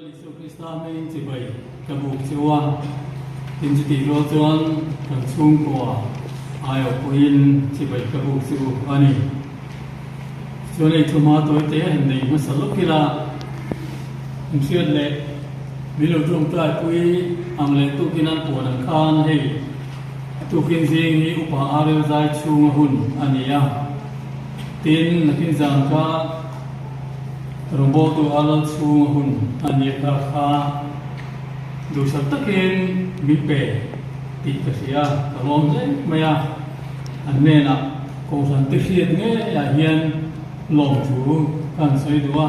Lal Isua Krista hming chibai ka buk cheu a, tin chutih rual chuan kan chhungkua aiawh pawhin chibai ka buk chu a ni. Chuan hei thuma tawite a han nei hmasa lawk ila, an hriat leh min lo tawngtaipui ang leh tukin an puan ang khan hei tukin zing hi upa Arel zai chhunga hun a ni a, tin nakin zan kha Rawngbawltu a lal chhunga hun a ni a kha kha duhsak takin min pe tih ka hria, ka lawm hle mai a, an hnenah Kohhran te hriat ngeiah hian lawmthu ka han sawi duh a.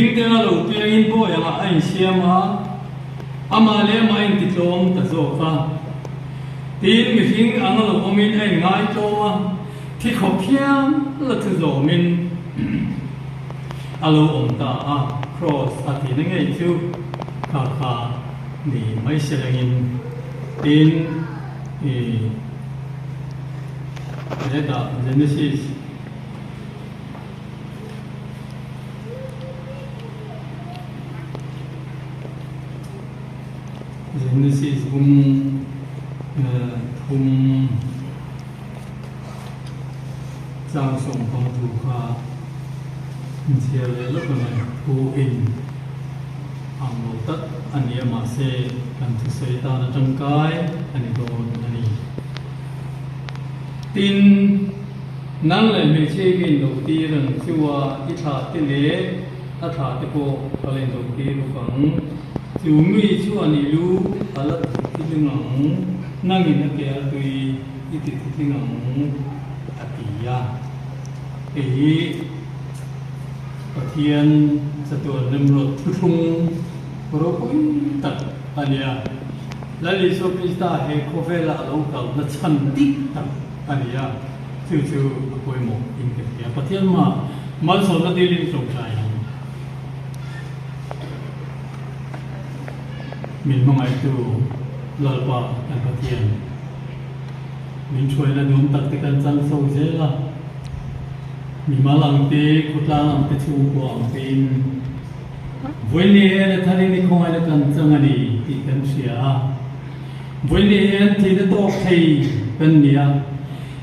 Mihring te anga lo piangin bawi angah a insiam a, amah leh amah a intitlawm ta zawk a. Tin, mihring anga lo awmin a inngaitlawm a, thi khawp hian la thu zawmin a lo awm ta a, Kraws a tihna ngei chu kha kha ni mai se rengin. Tin, i hetah Genesis. Genesis bung thum chang sawmhmang thu kha inchhiar leh lawk a ni. Thu in ang lo tak a ni a mahse kan thusawi tan a tangkai a ni dawn a ni. Tin. Nang leh hmeichhia hi ka inlo tir ang chu a, i thlah te leh a thlah te pawh ka la inlo tir bawk ang. Chu mi chuan i lu a la ti thitling ang, nangin a ke a tui i ti thitling ang, a ti a. Hei hi Pathian chatuan remruat thuthlung ropui tak a nia. Lal Isua Krista he khawvela a lo kalna chhan dik tak a ni a, chu chu a pawimawh in ka hria. Pathian mah malsawmna dilin tlawmtlai ang. Min hmangaihtu Lalpa kan Pathian, min hruaina nuam tak te kan chang chho zel a, mimal ang te, khawtlang ang te, chhungkua ang tein Vawiin hian a tharin i khawngaihna kan chang a ni tih kan hria a. Vawiin hian thihna tawk thei kan ni a,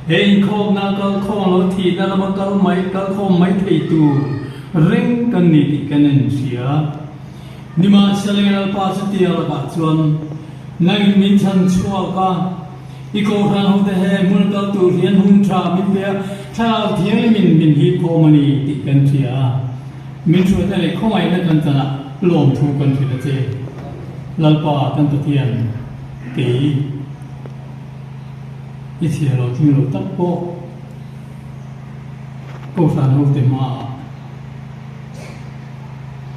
he inkhawmna kal khawng lo thihna lama kal mai kal khawm mai thei tur reng kan ni tih kan inhria. Nimahsela Lalpa chutia lakah chuan nangin min chhan chhuak a, i kohhran hote he hmun kal tur hian hun tha min pe a, Thlarau Thianghlimin min hip khawm a ni tih kan hria a. Min hruaina leh khawngaihna kan chanah lawmthu kan hrilh a che. Lalpa kan Pathian, kei i chhia lo tling lo tak pawh Kohhran hote hmaah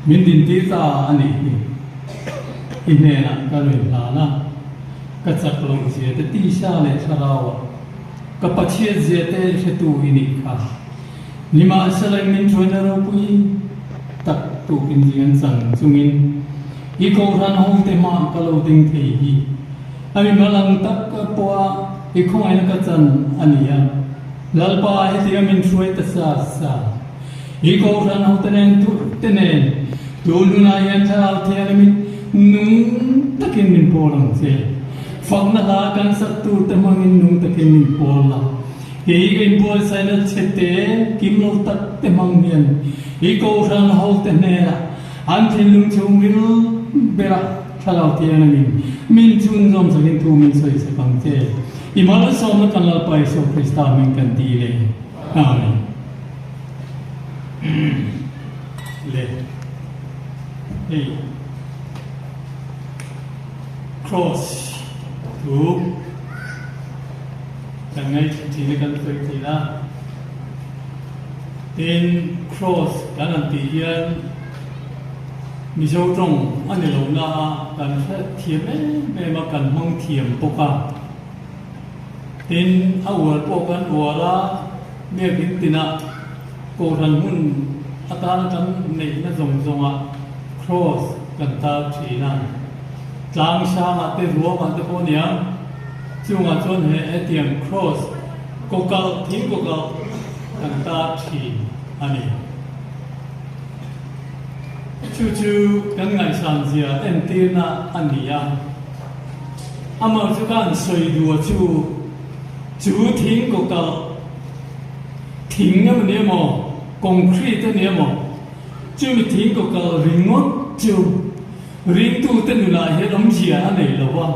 min dintir ta a nih hi. I hnenah ka rawn hlan a, ka chak loh zia te tisa leh thlarauah ka Pathian zia te hretu i nih kha. Nimahsela min hruaina ropui tak tukin zing an chang chungin i kohhran hote hmaah ka lo ding thei hi a mimal ang tak ka pawha i khawngaihna ka chan a ni a. Lalpa hetianga min hruai ta sa sa. I kohhran hote nen te nen tun hunah hian Thlarau Thianghlimin nung takin min pawl ang che. Fakna hla kan sak turte hmangin nung takin min pawl la. Kei ka inbuatsaihna chhe te kim lo tak te hmang hian i kohhran hote hnenah an thinlung chhungril berah Thlarau Thianghlimin min chhunzawm sakin thu min sawi sak ang che. I malsawmna kan Lalpa Isua Krista hming kan ti le. Amen. Le hei Cross thu Kan ngaithla thin a kan sawi thin a, tin Cross kan han tih hian Mizo tawng a ni lo na a, kan hre thiam em em a, kan hmang thiam bawk a. Tin a uar pawh kan uar a, biakin tinah Kohhran hmun atana kan neihna zawng zawngah Cross kan tar thin a, tlang hrangah te ruangah te pawh nia. Chungah chuan he hetiang cross kawkalh thing kawkalh kan tar thin a ni. Chu chu kan ngaihsan zia entirna a ni a. Amah chu ka han sawi duh a chu, chu thing kawkalh thing emaw ni emaw, concrete a ni emaw, chumi thing kawkalh ringawt chu ringtute nunah hian awmzia a nei lo va.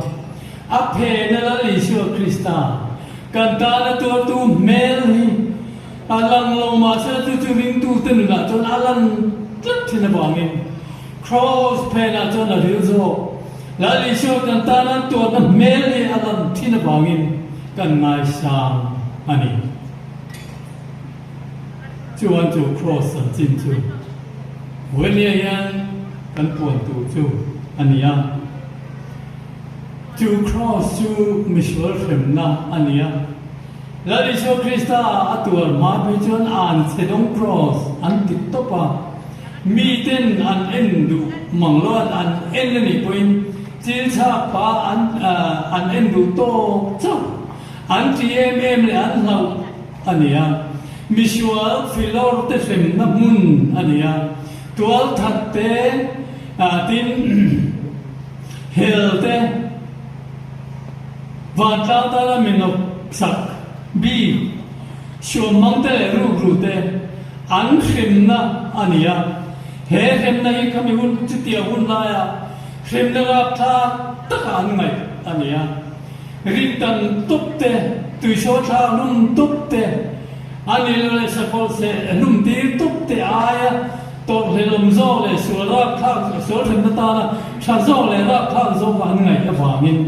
A phena Lal Isua Krista kan tana tuartu hmel hi a lang lo mahse chu chu ringtute nunah chuan a lan tlat thin avangin Kraws phenah chuan a ril zawk. Lal Isua kan tana an tuarna hmel hi a lan thin avangin kan ngaisang a ni. Chuan chu Kraws chanchin chu. Vawinia hian kan puan tur chu a ni a. Chu Kraws chu misual hremna a ni a. Lal Isua Krista a tuar hma phei chuan an chhe dawng Kraws an ti tawp a. Miten an en duh mang lo a, an en a nih pawhin chil chhak pah an an en duh tawk chauh. An ti em em leh an hlauh a ni a. Misual filawr te hremna hmun a ni a. Tual that te tin hel te vantlang tana mi nawk sak bik suam hmang te leh rukru te an hremna a ni a. He hremna hi khami hun chutiang hun laia hremna rapthlak taka an ngaih a ni a. Rintan tawp te, tuisaw thla hlum tawp te, a ni lo leh sakawlh seh hlum tir tawp te aia tawrhhlelawm zawk leh sual rapthlak, sual hremna tana tha zawk leh rapthlak zawka an ngaih avangin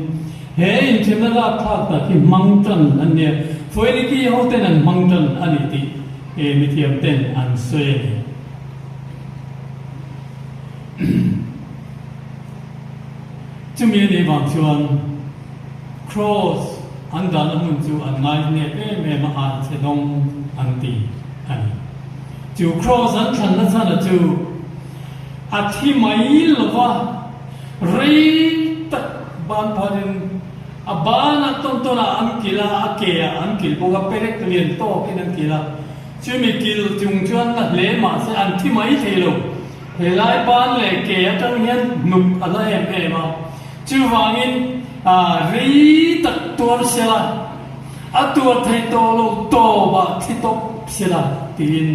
he inthemna rapthlak tak hi hmang tan an nia. Foeniki hoten an hmang tan a ni tih mithiam ten an sawi a ni. Chumi a nih vang chuan Kraws an dahna hmun chu an ngainep em em a, an chhe dawng an ti a ni. Chu Kraws an thlanna chhana chu a thi mai lo va, rei tak ban pharin a banah tawn tawnah an kil a, a ke ah an kil bawk a, perek lian tawkin an kil a. Chumi kil chung chuan la hle mah se an thi mai thei lo. Helai ban leh ke atang hian hnuk a la em em a, chuvangin rei tak tuar sela, a tuar thei tawh lo tawpah thi tawp sela tiin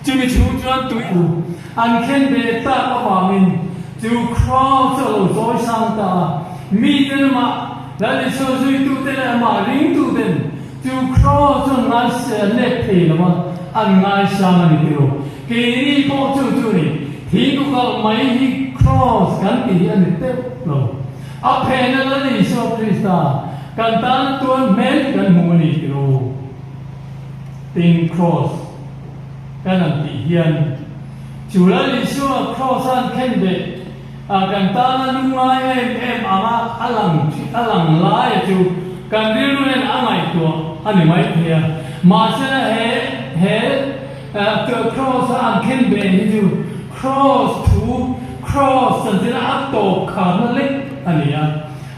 chumi chhung chuan tui an khen ve tak avangin chu crowd chu a lo zawi sang ta a, miten amah Lal Isua zuitute leh amah ringtuten Chu Crow chu an ngai let thei lo a, an ngaisang a ni tiro. Keini pawh chu chu ni, thingku kalh mai hi Cross kan tih hi a ni teuh lo. A phena Lal Isua Krista kan tana tuan hmel hi kan hmu a ni tiro. Tin Cross kan han tih hian chu Lal Isua Cross a an khen beh A kan tana lungngai em em anga a lang a lang laia chu kan rilru hian a ngaihtuah a ni mai thei a. Mahsela he he Cross a an khen ve hi chu Cross thu Cross chanchin a tawp kharna lek a ni a.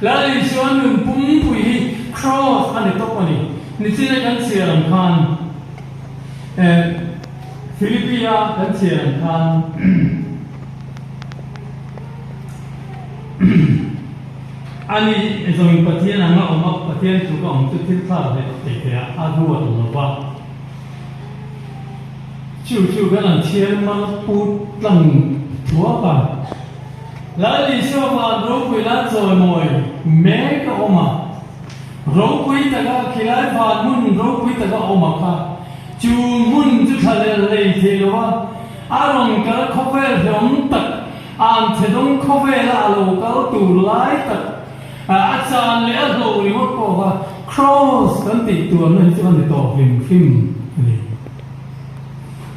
Lal Isua nun pumpui hi Cross a ni tawp a ni. Nichina kan chhiar ang khan Philippi-a kan chhiar ang khan. Ani zawng Pathian anga awm a, Pathian chu ka awm chu thil thlak leh thei thei a, a ruat lo va. Chu chu kan an chhiar mal put tlang thuak a. Lal Isua van ropui la chawimawi mek a awm a. Ropui taka khilai van hmun ropui taka awm a kha. Chu hmun chu thlalel lei thei lo a, a rawn kal khawvel hlawm tak, an chhe dawng khawvela a lo kal tur lai tak, a chan leh a hlauh ringawt pawh kha Kraws kan tih tuarna hi chu a ni tawh hrim hrim a ni.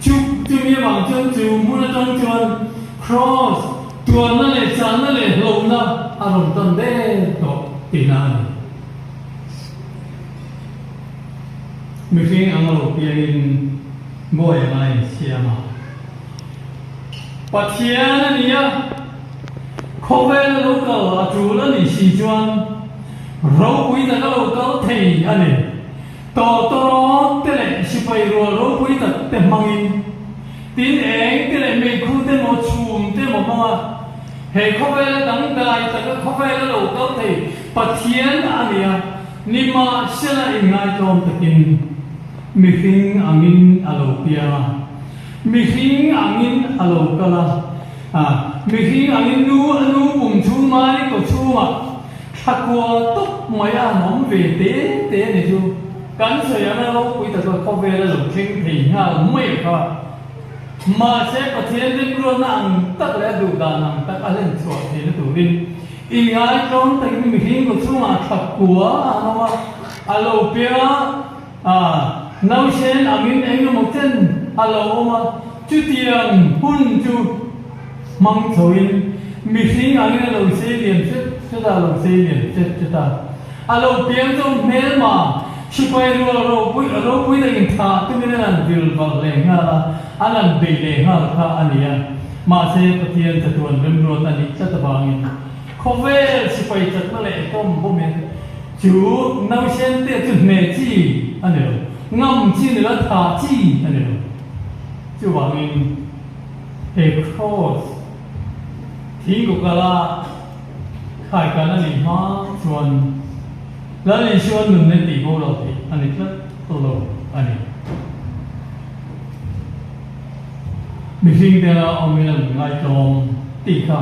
Chu chumi avang chuan chu hmun atang chuan Kraws tuarna leh channa leh hlauhna a rawn tan der tawh tihna a ni. Mihring ang lo piangin bawi anga insiam a. Pathian a ni a, khawvel a lo kal a tul a nih si chuan ropui tak a lo kal thei a ni. Tawtawrawt te leh sipai rual ropui tak te hmangin, tin eng te leh meikhu te maw chhum te maw hmanga he khawvela dangdai taka khawvel a lo kal thei Pathian a ni a. Nimahsela inngaihtlawm takin mihring angin a lo piang a, mihring angin a lo kal a, a, mihring angin nu a nu pum chhung mai kaw chhungah thla kua tawp mai a han awm ve te te a ni chu kan sawi anga ropui taka khawvel a lo thleng thei nghal mai a kha. Mahse Pathian rimruatna ang tak leh a duh dan ang tak a hlen chhuah theihna turin Inngaihtlawm takin mihring kaw chungah thla kua a han awm a, a lo piang a, ah, nausen angin eng emaw chen a lo awm a, chutiang hun chu. hmang chhoin mihring angin a lo sei lian hret hret a, a lo sei lian hret hret a. A lo piang chu hmelma sipai rual ropui ropui takin thah tumin an han vil valh leh nghal a, an han bei leh nghal kha a ni a. Mahse, Pathian chatuan remruat a nih tlat avangin khawvel sipai chakna leh tawm bawmin chu nausen te chu hneh chi a ni lo, ngam chi a ni lo, thah chi a ni lo. Chuvangin he kraws thingkawkala Khai kan a nih hma chuan Lal Isua nun leh tih bo lo theih a ni tlat lo a ni. Mihring te la awmin an ngaitlawm tih kha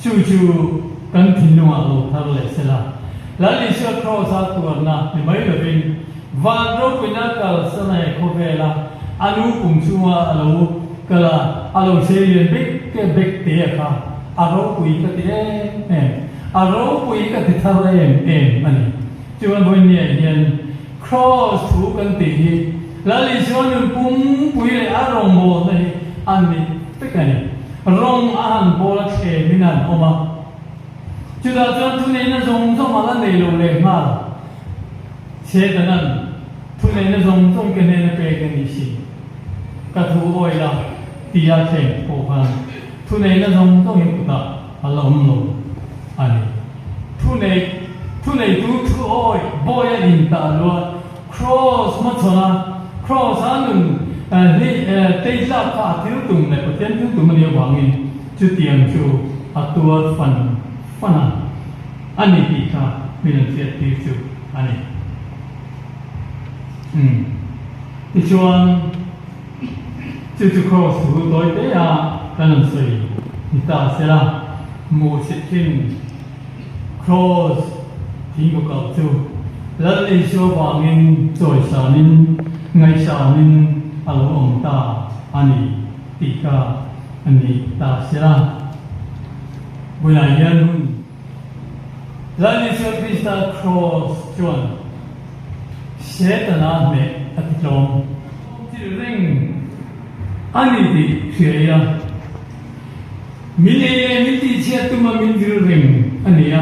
chu chu kan thinlungah lo thar leh se la. Lal Isua Kraws-a tuarna ni mai lovin van ropuina kalsan a he khawvela a lu pum chunga a lo kal a, a lo sei lian bek bek te a kha. A ropui ka ti em em, a ropui ka ti thar em em a ni. Chuan vawinia hian Kraws thu kan tih hi Lal Isua nun pumpui leh a rawngbawlna hi a ni vek a ni. Rawng a han bawl a thlemin a han awm a, chutah chuan thuneihna zawng zawng a la nei lo leh nghal. Setanan thuneihna zawng zawng ke hnena pek a nih si. Ka thu awi la tia thleng pawh khan Thuneihna zawng zawngin kutah a la awm lo a ni. Thuneih, Thuneitu thu awi bawi a intah luah Kraws hmachhawn a, Kraws a nun hi tei tlak kha a thil tum leh Pathian thil tum a nih avangin chutiang chu a tuar fan fan a a ni tih kha min an hriat tir chu a ni. Umm. Tichuan. Chu chu Kraws thu tawi te a kan an sawi ni ta se la, hmuhsit thin Kraws thingkaw kal chu Lal Isua vangin chawisanin ngaihsanin a lo awm ta a ni tih kha a ni ta se la. Vawiinah hian hun Lal Isua Krista Kraws chuan Setana hneh a ti tlawm. Thil reng a ni tih hria ila, min ei leh min tihchhiat tuma min vil reng a ni a.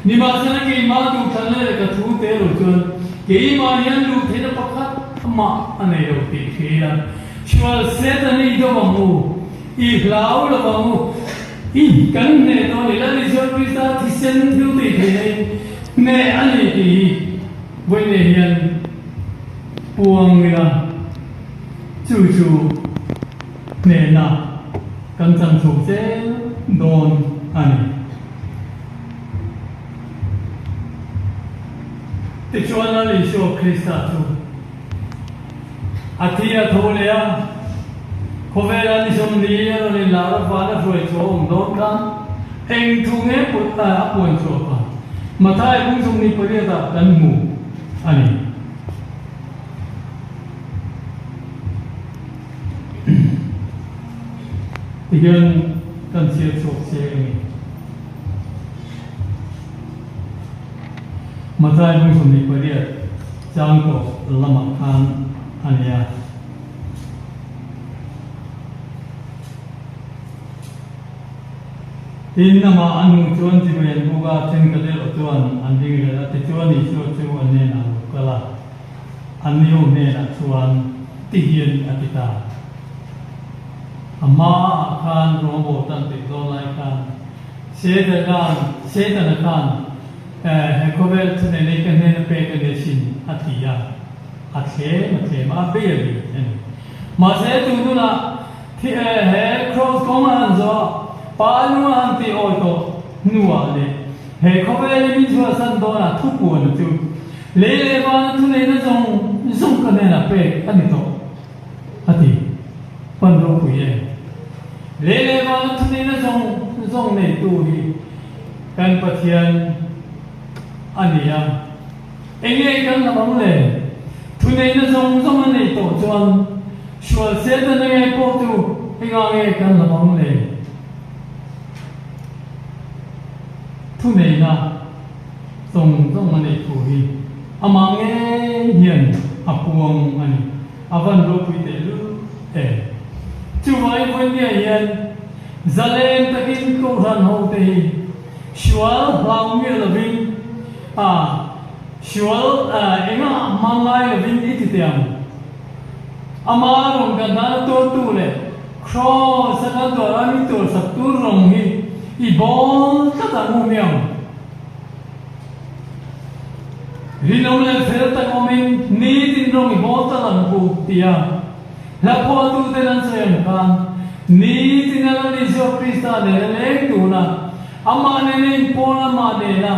Nimahsela keimah duhthlanna leh ka thu te erawh chuan keimah hian luh theihna pakhat mah a nei lo tih hria ila, Sual Setana i do ang u, i hlau lo ang u, i kan hneh dawn i Lal Isua Krista thisen thil tih theihna in Hneh a ni tih hi vawiin hian puang ila chu chu hnehna kan chan chho zel dawn a ni. Tichuan Lal Isua Krista chu a thi a tho leh a, khawvela ni 40 a rawn inlar avana hruai chu a awm dawn khan eng thu nge put a puan chhuah kha Mathai bung 28 ah kan hmu a ni. Tihian kan chhiar chhuak che a ni. Mathai bung 28 chang tawh lamah khan a ni a. Tin, amah an hmuh chuan chibai an buk a, thenkhat erawh chuan an ring leh a, tichuan Isua chu an hnenah a lo kal a, an ni ho hnenah chuan ti hian a ti ta. A hmaah khan rawngbawl tan tih dawn lai khan Setana'n, Setana khan, He khawvel thunei nei ka hnena pek a ni asin, a ti a, a thlem a thlem a, a bei a bei a ni. Mahse, tun hunah Thi e, he Kraws kawng a han zawh a, Pa lung a han tih awi tawh hnuah leh he khawvel i min chhuahsan dawnah thupuan chu lei leh vana thuneihna zawng zawng ka hnenah pek a ni tawh, a ti. Pan ropui e, lei leh vana thuneihna zawng zawng neitu hi kan Pathian a ni a, Enge kan lam ang le? Thuneihna zawng zawng a neih tawh chuan sual Satan enge pawh chu engah nge kan lam ang le? Thuneihna zawng zawng a neih thu hi amah ngei hian a puang a ni. A van ropui teh lul em. Chuvangin vawinia hian. Zalen takin Kohhran hote hi sual hlau miah lovin a sual engah hma ngai lovin i ti teh ang. Ama rawng kan dana tuartu leh Kraws a kan tuar a mi tuarsak tur rawng hi i bawl tlat ang u miang. Rinawm leh fel tak awmin nitin rawng i bawl tlat ang u tia hla phuahtuten an sawi ang khan nitin a Lal Isua Krista nena leng tuna amah nena inpawn amah nena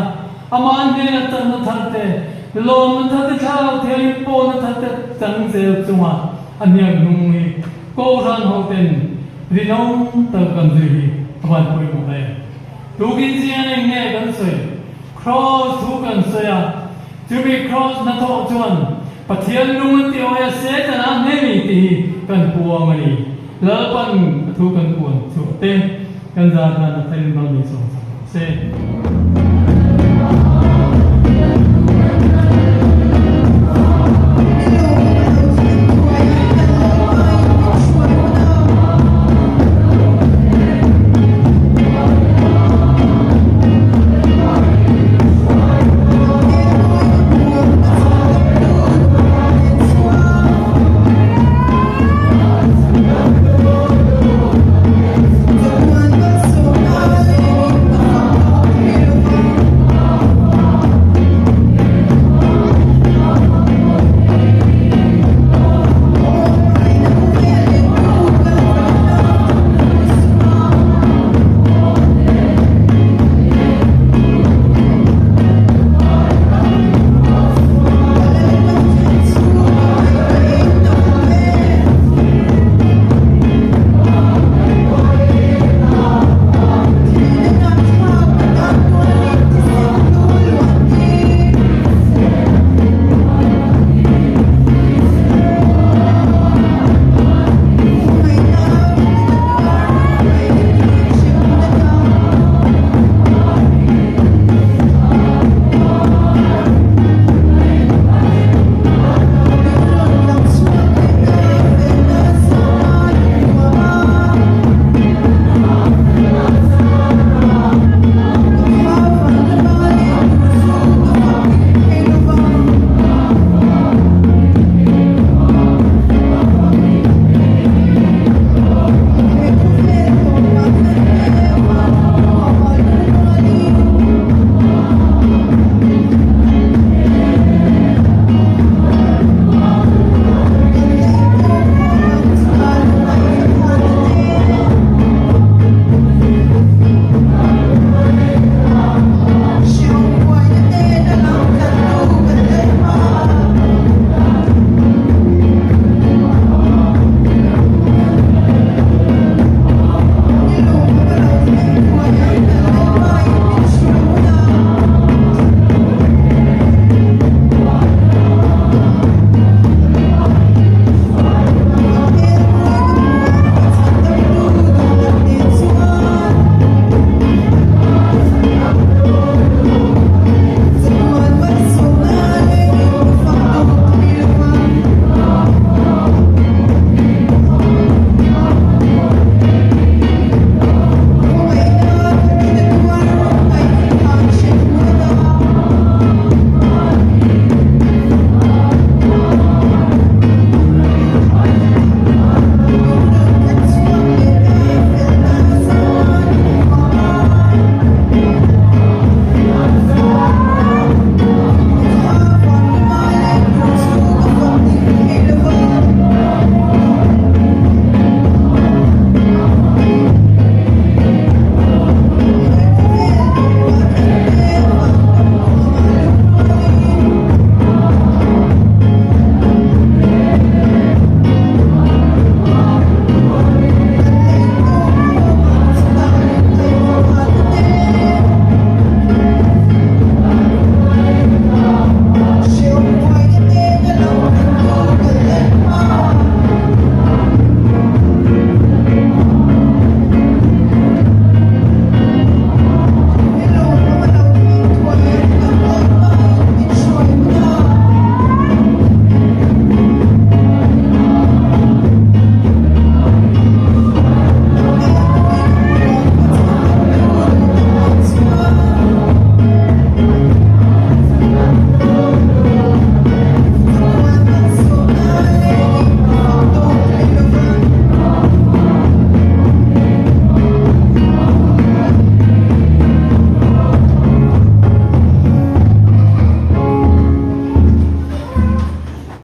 amah hnena chakna thar te, lawmna thar te, thlarau thiangin pawlna thar te chang zel chunga a hniak hnung hi Kohhran hoten rinawm tak kan zui hi a van pawimawh em. Tukin chian eng nge kan sawi? Kraws thu kan sawi a, chumi kraws hnathawh chuan Pathian lung an ti awi a, Setana hnemi tih hi kan puang a ni. Lalpan a thu kan puan chhuah te kan zar dan a tharin mal min sawm sak rawh se.